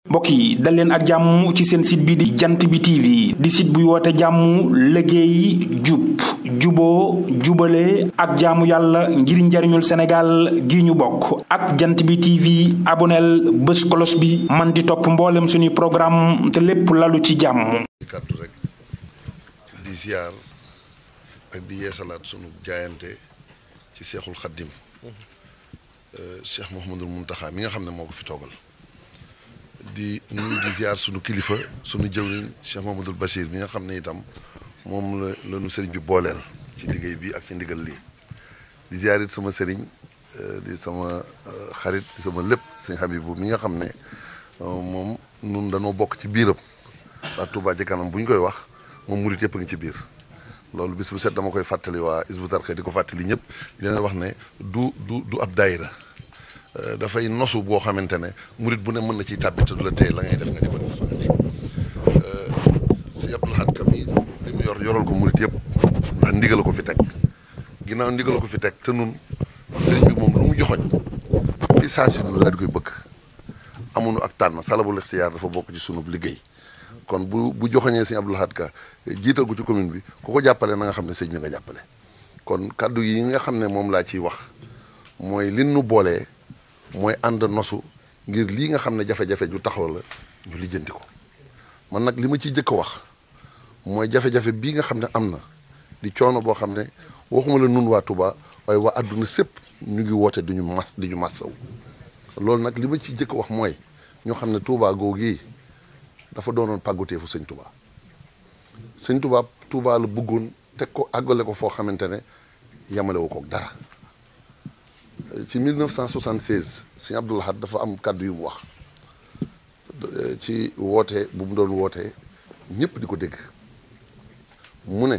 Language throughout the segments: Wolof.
mbokk yi dal leen ak jàmm ci seen site bi di jant bi TV di site buy woote jàmm liggéey jub juboo jubale ak jaamu yàlla ngir njariñul Sénégal gi ñu bokk ak jant bi TV aboneel bés kolos bi man di topp mboolem suñuy programme te lépp lalu ci jàmm. kàddu rek di ziar ak di yeesalaat sunu jaayante ci Seexul Xaddim Cheikh Mouhamadul Mountakha mi nga xam ne moo ko fi toogal. di nuyu di ziar sunu kilifa sunu jëwriñ Cheikh Mamadou Bachir bi nga xam ne itam moom la nu sëriñ bi booleel ci liggéey bi ak ci ndigal lii di ziar it sama sëriñ di sama xarit di sama lépp sëñ Habibou mi nga xam ne moom nun dañoo bokk ci biiram waa Touba ci kanam bu ñu koy wax moom murit yëpp a ngi ci biir loolu bis bu set dama koy fàttali waa Hizbut Tarqiyyah di ko fàttali ñëpp di leen wax ne du ab daayira dafay nosu boo xamante ne murit bu ne mën na ciy tàbbi te du la téye la ngay def nga di ko def fa nga nekk si Abdou Lahad Ka mi li mu yoral ko murit yëpp ndax ndigal ko fi teg ginnaaw ndigal ko fi teg te nun sëriñ bi moom lu mu joxoñ fi saa si nun laa di koy bëgg amuñu ak tànn salabul ixtiyaar dafa bokk ci sunub liggéey kon bu joxoñee si Abdou Lahad Ka jiital ko ci commune bi ku ko jàppale na nga xam ne sëñ bi nga jàppale kon kaddu yi nga xam ne moom laa ciy wax mooy lin nu boolee mooy ànd nosu ngir lii nga xam ne jafe-jafe ju taxaw la ñu lijjanti ko man nag li ma ciy jëkk a wax mooy jafe-jafe bii nga xam ne am na di coono boo xam ne waxuma la nun waa Touba waaye waa àdduna sépp ñu ngi woote di ñu massaw loolu nag li ma ciy jëkk a wax mooy ñoo xam ne Touba googu dafa doonoon pàgguteefu sëñ Touba sëñ Touba la bëggoon teg ko àggale ko foo xamante ne yamalewu ko dara ci 1976 sëñ Abdou Lahad dafa am kàddu yu mu wax ci woote bu mu doon wootee ñëpp di ko dégg mu ne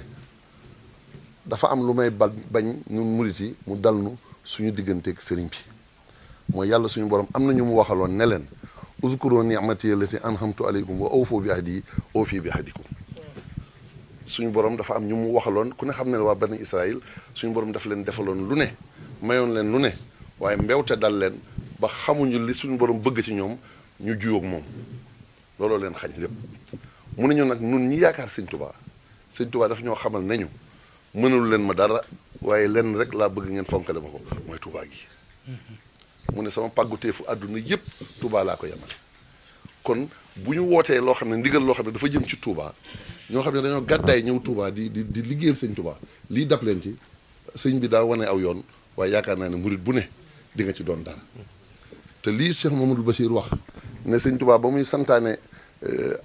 dafa am lu may bañ ñun murit yi mu dal nu suñu digganteeg sëriñ bi mooy yàlla suñu borom am na ñu mu waxaloon ne leen uzkuru ni'mati allati an'amtu alaykum wa awfu bi ahdi awfi bi ahdikum suñu borom dafa am ñu mu waxaloon ku ne xam ne waa bani Israël suñu borom dafa leen defaloon lu ne mayoon leen lu ne waaye mbewte dal leen ba xamuñu li suñu borom bëgg ci ñoom ñu juyoog moom looloo leen xañ lépp mu ne ñu nag nun ñi yaakaar sëñ Touba dafa ñoo xamal nañu mënul leen ma dara waaye lenn rek laa bëgg ngeen fonkale ma ko mooy Touba gi mu ne sama pàgguteefu àdduna yëpp Touba laa ko yemale kon bu ñu wootee loo xam ne ndigal loo xam ne dafa jëm ci Touba ñoo xam ne dañoo gàddaay ñëw Touba di liggéeyal sëñ Touba lii dab leen ci sëñ bi daa wane aw yoon waaye yaakaar naa ne murit bu ne di nga ci doon dara te lii Cheikh Mamadou Bachir wax ne sëñ Touba ba muy santaane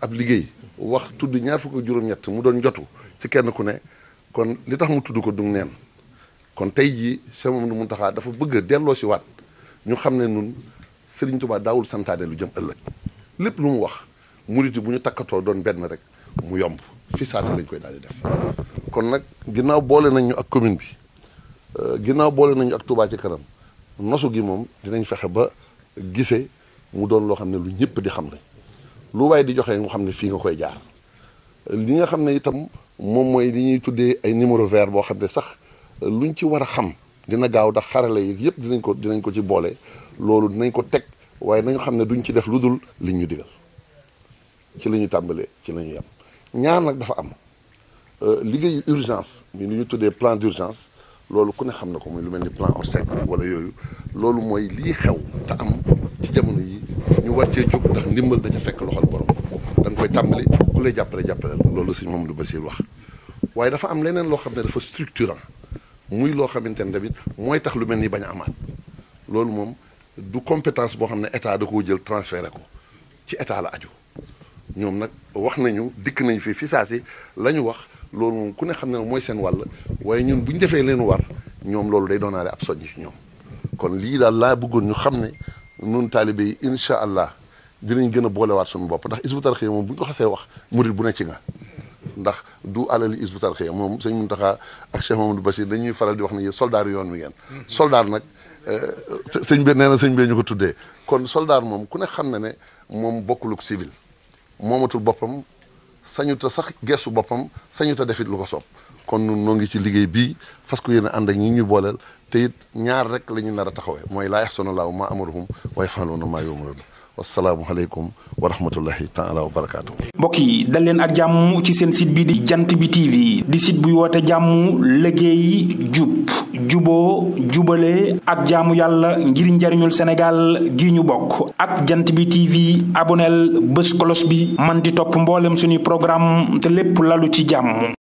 ab liggéey wax tudd 27 mu doon jotu ci kenn ku ne kon li tax mu tudd ko du neen kon tey jii Cheikh Mamadou Mountakha dafa bëgg a delloo si waat ñu xam ne nun Serigne Touba daawul santaane lu jëm ëllëg lépp lu mu wax murit yi bu ñu takkatoo doon benn rek mu yomb fi saasi lañ koy daal di def kon nag ginnaaw boole nañ ñu ak commune bi ginnaaw boole nañu ak Touba ci kanam nosu gi moom dinañ fexe ba gisee mu doon loo xam ne lu ñëpp di xam ne lu waaye di joxe mu xam ne fii nga koy jaar li nga xam ne itam moom mooy li ñuy tuddee ay numéro vert boo xam ne sax luñ ci war a xam dina gaaw ndax xarale yi yëpp dinañ ko ci boole loolu dinañ ko teg waaye nañu xam ne duñ ci def lu dul liñ ñu digal ci la ñu tàmbalee ci la ñu yem ñaar nag dafa am liggéeyu urgence mi li ñu tuddee plan d'urgence loolu ku ne xam na ko muy lu mel ni plan Orsec wala yooyu loolu mooy lii xew te am ci jamono yi ñu war cee jóg ndax ndimbal da ca fekk loxol borom da nga koy tàmbali ku lay jàppale la loolu sëñ Mamadou Bassir wax waaye dafa am leneen loo xam ne dafa structurant muy loo xamante ne tamit mooy tax lu mel ni bañ a amaat loolu moom du compétence boo xam ne état da koo jël transféré ko ci état la aju ñoom nag wax nañu dikk nañ fi saa si la ñu wax loolu moom ku ne xam ne mooy seen wàll waaye ñun bu ñu defee leen war ñoom loolu day doonaale ab soññ ci ñoom kon lii daal laa bëggoon ñu xam ne nun taalibe yi incha allah dinañ gën a boolewaat suñu bopp ndax Hizbut Tarqiyyah moom bu ñu ko xasee wax murit bu ne ci nga ndax du alali Hizbut Tarqiyyah moom sëñ Mountakha ak Cheikh Mamadou Bachir dañuy faral di wax ne yéen soldaar yoon wi ngeen soldaar nag sëñ bi nee na sëñ bee ñu ko tuddee kon soldaar moom ku ne xam na ne moom bokkul ak civil moomatul boppam sañuta sax gestu boppam sañuta defit lu ko soob kon nun noo ngi ci liggéey bii fas ko yéene ànd ak ñi ñu booleel te it ñaar rek la ñu nar a taxawee mooy laa yaxsuna laahu maa amaruhum wa yaf'aluuna maa yu'maruun wasalaamualeykum wa rahmatullahi taala wa barakaatu. mbokk yi dal leen ak jàmm ci seen site bi di jant bi TV di site buy woote jàmm liggéey jub juboo jubale ak jaamu yàlla ngir njariñul Sénégal gi ñu bokk ak jant bi TV aboneel bés kolos bi man di topp mboolem suñuy programme te lépp lalu ci jàmm.